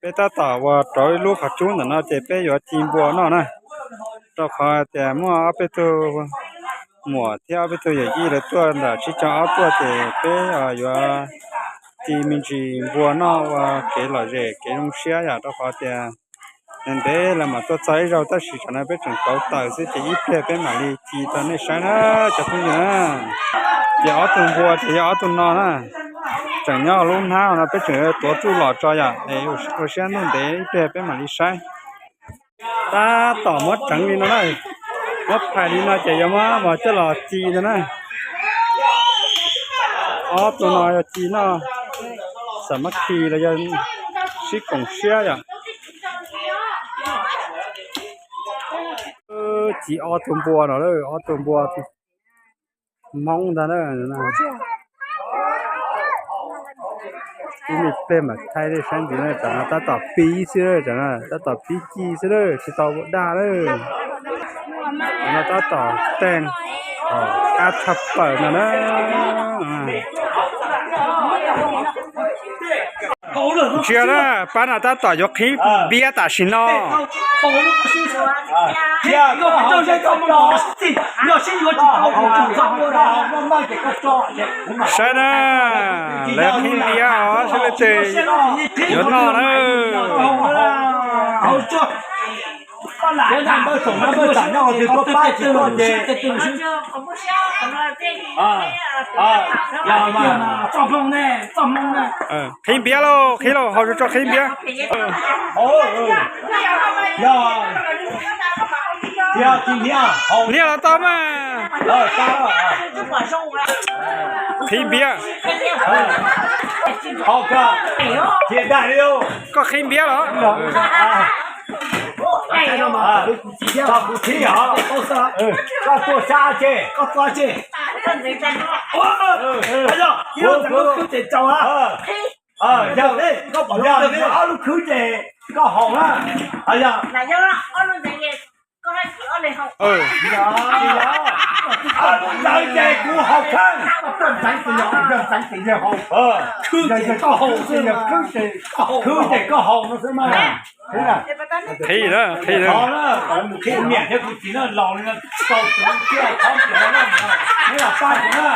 Peb tab tom uas rauv ib lub qhov cub ntawm no ces peb yuav ci npua noj na, rau qhov tias muaj ob peb tug muam thiab ob peb tug yawm yij lawv tuaj ntawm sib caug ob tuaj ces peb yuav ci me ntsis npua noj ua kev lom zem kev zoo siab yom, rau qhov tias ntev lawv mam tuaj txog ib zaug tab sis tsam no peb tseem rauv taws xwb ces ib pliag peb mam li ci rau nej saib na cov phooj ywg na. Ces ob tug npua ces yog ob tug no na, tseem nyob lub hnab no peb tseem tuav tsuj lom tso yom, es ua siab ntuj ntev ib pliag peb mam li saib. Tab tom muab tseev li no na, muab phais li no ces yuav muab mos coj los ci ntag na. Ob tug no yog ci noj xam mab khi los yog sib koom siab yom. Ci ob tug npua no, ob tug npua Hmoob ntag na. Ib me pliag mam thaij nej saib ntxiv na, tsam no tab tom pib xwb, tsam no tab tom pib ci xwb na, tsis tau ua daj na. Tsam no tab tom teeg qab tshaj plaws no na. Ntsia na, pab no tab tom yuav qhib npiab tam sim no. Saib na, lawv qhib npiab os, saib leej twg yuav noj na. Qhib npiab lauj, qhib lauj, haus tso qhib npiab. Niaj los tau mas. Qhib npiab. Koj qhib npiab los? Ob lub khwb ces koj haus na. Ob lub ntawd ces kuv haus kheej. Khwb ces koj haus, khwb ces koj haus no xwb mas. Qhib na, qhib na. Niam thiab kuv txiv na, laus li no, tau tus thiab qhov tias no, neb los pab kuv na.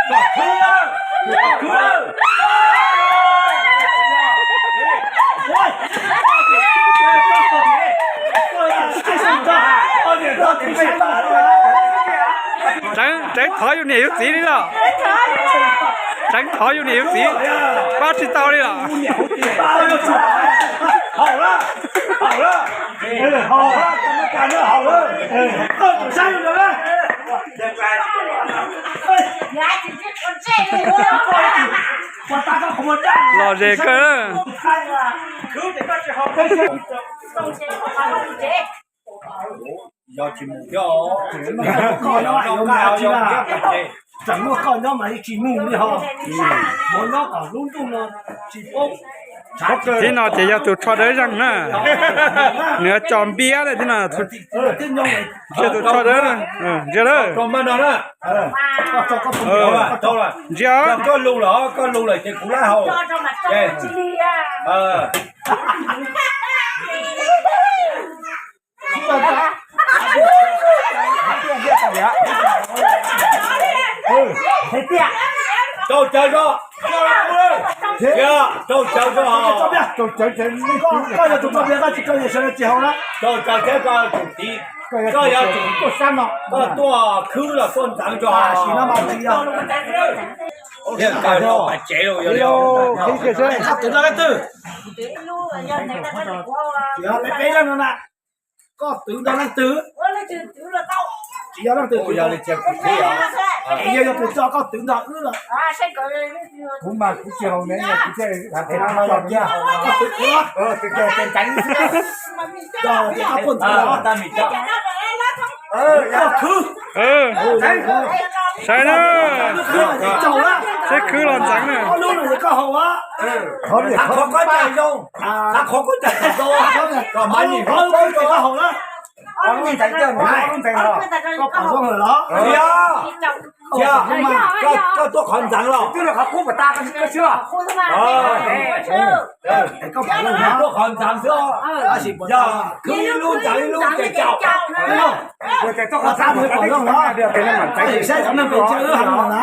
Kom khwb, kom khwb. Tseev, tseev thov yus niam yus txiv li los? Tseev thov yus niam yus txiv, pab tsis tau li los? Lom zem kawg. Tseem muaj koj nyob mas yeej tsis mus li ho. Mus nyob tom lub ntuj no tsis paub. Tib no ces yog tus tsho dawb zeeg na. Nws co npiab na, tib no yog tus tsho dawb. Ntsia lawm. Ntsia. Rau cawv zog, rau cawv zog. Koj yog tus tso npias, koj tsis tso npias sawv daws tsis haus na. Rau cawv thiab koj tus txiv, koj yuav tsum tuaj khwb los tuaj ntxeev zog. Peb leej no na, koj twv nrog leej twg? Tsis yog leej twg twv, yog yog tus tso koj twv nrog wb los. Kuv mas kuv tsis haus ne, kuv thiaj hais tias koj twv kuv. Koj twv kuv. Saib na, seb khwb los ntxeev na. Koj haus. Koj tuaj qhov ntxeev los? Koj tuaj qhov ntxeev los? Tuaj qhov ntxeev xwb. Yog khwb ib lub ntxeev ib lub ces caum. Saib cov neeg pem tsev wb hais no na.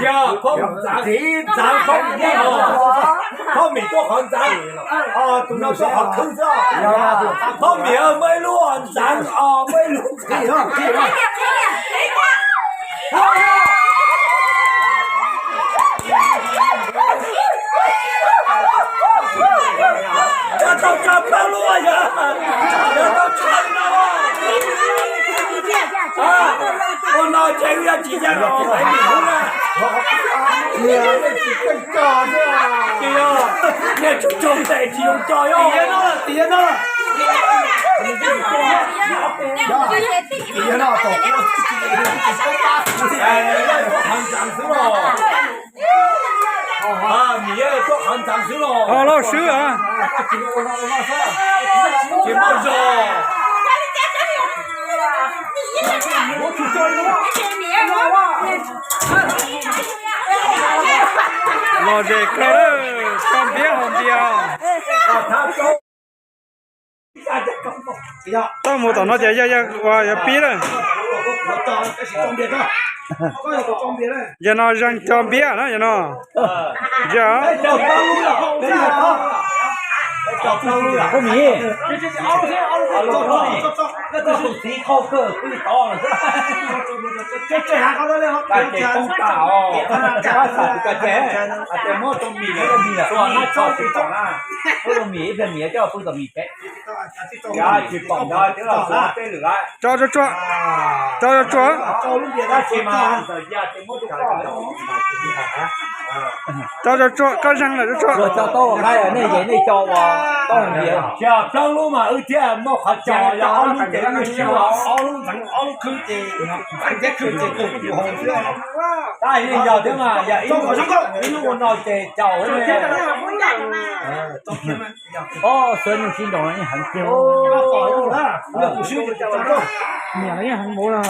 Yog koj ntxeev, ntxeev koj mim, koj mim tuaj qhov ntxeev, tus no tuaj qhov khwb xwb. Koj mim muaj ib lub ntxeev, muaj ib lub ntxeev. Yog tau tso plaub lub yog, yog tau tso no. Ua no ces wb yuav tsis ya los pais nim hnub na. Tsis yog, nej tsis tso tes tsis zoo tso yog. Tim no, tim no. Tim no, tim no. Mim tuaj qhov ntxeev xwb los. Lauj, swb a. Tsis muaj zog. Los ze kawg, tso npiab haus npias. Tau mus tom no ces yog, yog uas yuav pib lawm. Yog no zeeg tso npiab na yog no. Yog. Tso tsuag tsuag, tso tsuag tsuag. Tso tsuag tsuag, koj zeeg lawm tsuag tsuag. Nej yeej nej cov ua tau plaub lub mas wb thiaj muaj qhov tso, yog ob lub ces wb siv ob lub ntxeev ob lub khwb ces, tab yeej yog thiab mas yog ib lub ua no ces caum. Ob, xwb nws sib nraus no yeej heev tiag. Niam no yeej heev npaum na.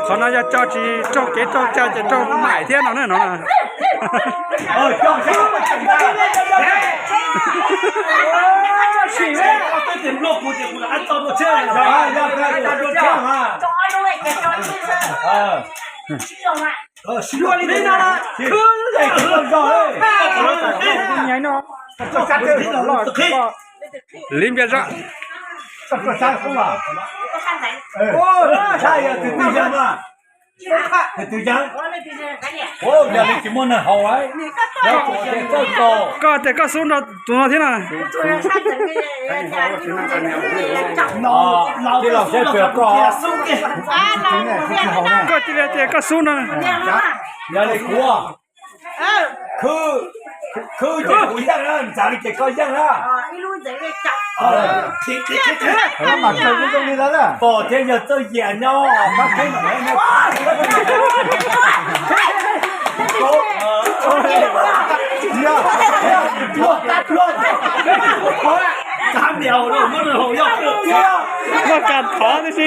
Qhov no yog tso tsis raug kev raug cai ces raug maim thiab no ne no. Lim piam zoj. Yog li tsis muaj neeg haus, koj tias koj xub nrog tus no thiab na. Koj cia li tias koj xub no. Yog li kuv khwb ces kuv yeej na, ntxeev li ces koj yeej na. Pom thiab yog txawj yam nyob. Muaj kab thov tib si.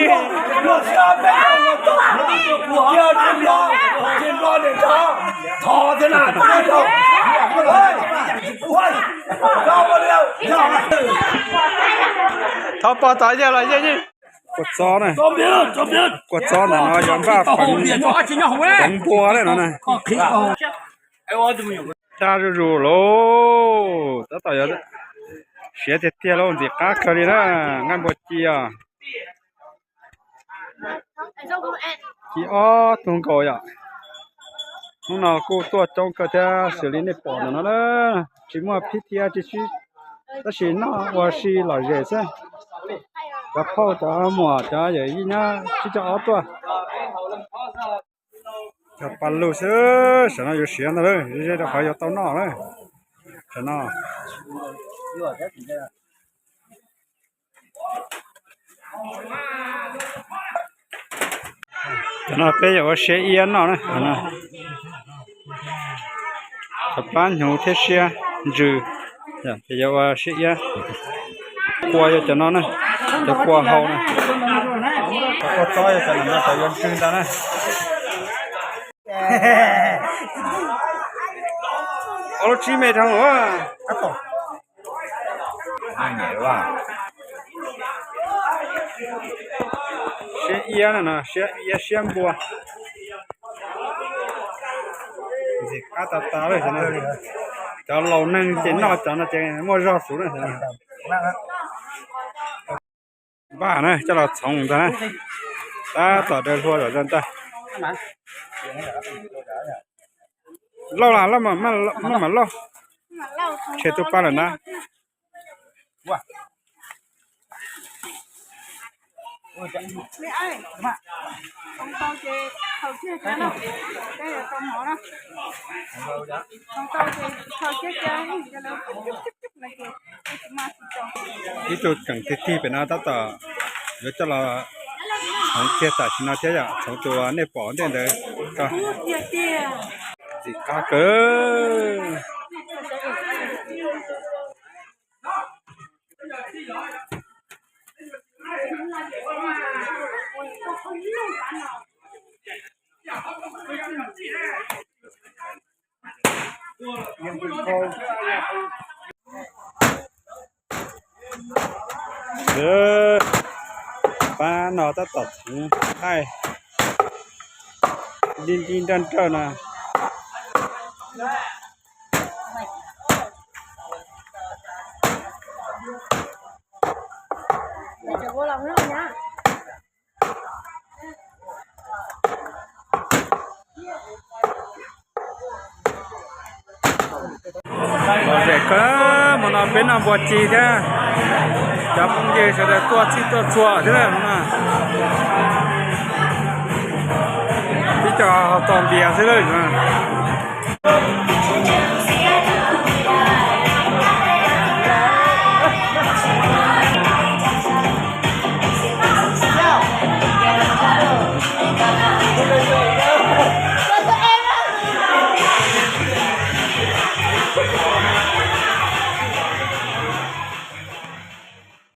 Thov pog tod yawg los yawg yeej. Kua txob na, kua txob ntawm no yog npaj peev npua li no na. Daj zuj zus lauj, tab tom yuav siav tiag tiag lauj, ntxim qab kawg li na, nqaij npua ci os. Ci ob tug nkaus yom. Hnub no kuj tuaj coob kawg thiab, xws li nej pom ntawm no na, tsis muaj phib thiab tsis sib, tab sis noj ua si lom zem xwb. Cov phauj cov muam cov yawm yij nyob tsib caug ob tuaj. Cov pa lug xwb, saum no yuav siav ntag, ze rau qhov yuav tau noj na. Saum no, cov no peb yuav ua siab iab noj na. Cov plab hnyuv thiab siab ntsws, ces yuav ua siab iab. Kua yog cov no na, cov kua hau na. Cov kua txob yog cov no, cov yuav ntsws ntag na. Ob lub tsib me dhau. Siab iab no, siab iab siab npua. Ntxim qab tas tas li. Cov laus neeg ces noj cov no ces muaj zog xwb na. Npaj na, coj los txhoov ntag na. Tab tom daws hlua zom zaws ntag. Lauj las, lauj mam lauj, tshem tus pa lawm na. Ib tug tseem tig tig pem no tab tom yuav coj los txhoov kiag tam sim no thiab yom, txhoov tus nej pom ntej ntawd tso. Ntxim qab kawg. Pab no tab tom txhoov thaij, nti nti nrawj nrawj no. Lom zem kawg, hmo no peb noj npua ci thiab, cov phooj ywg sawv daws tuaj txhij tuaj txhua thiab na. Ib co haus tos npias xwb lawm.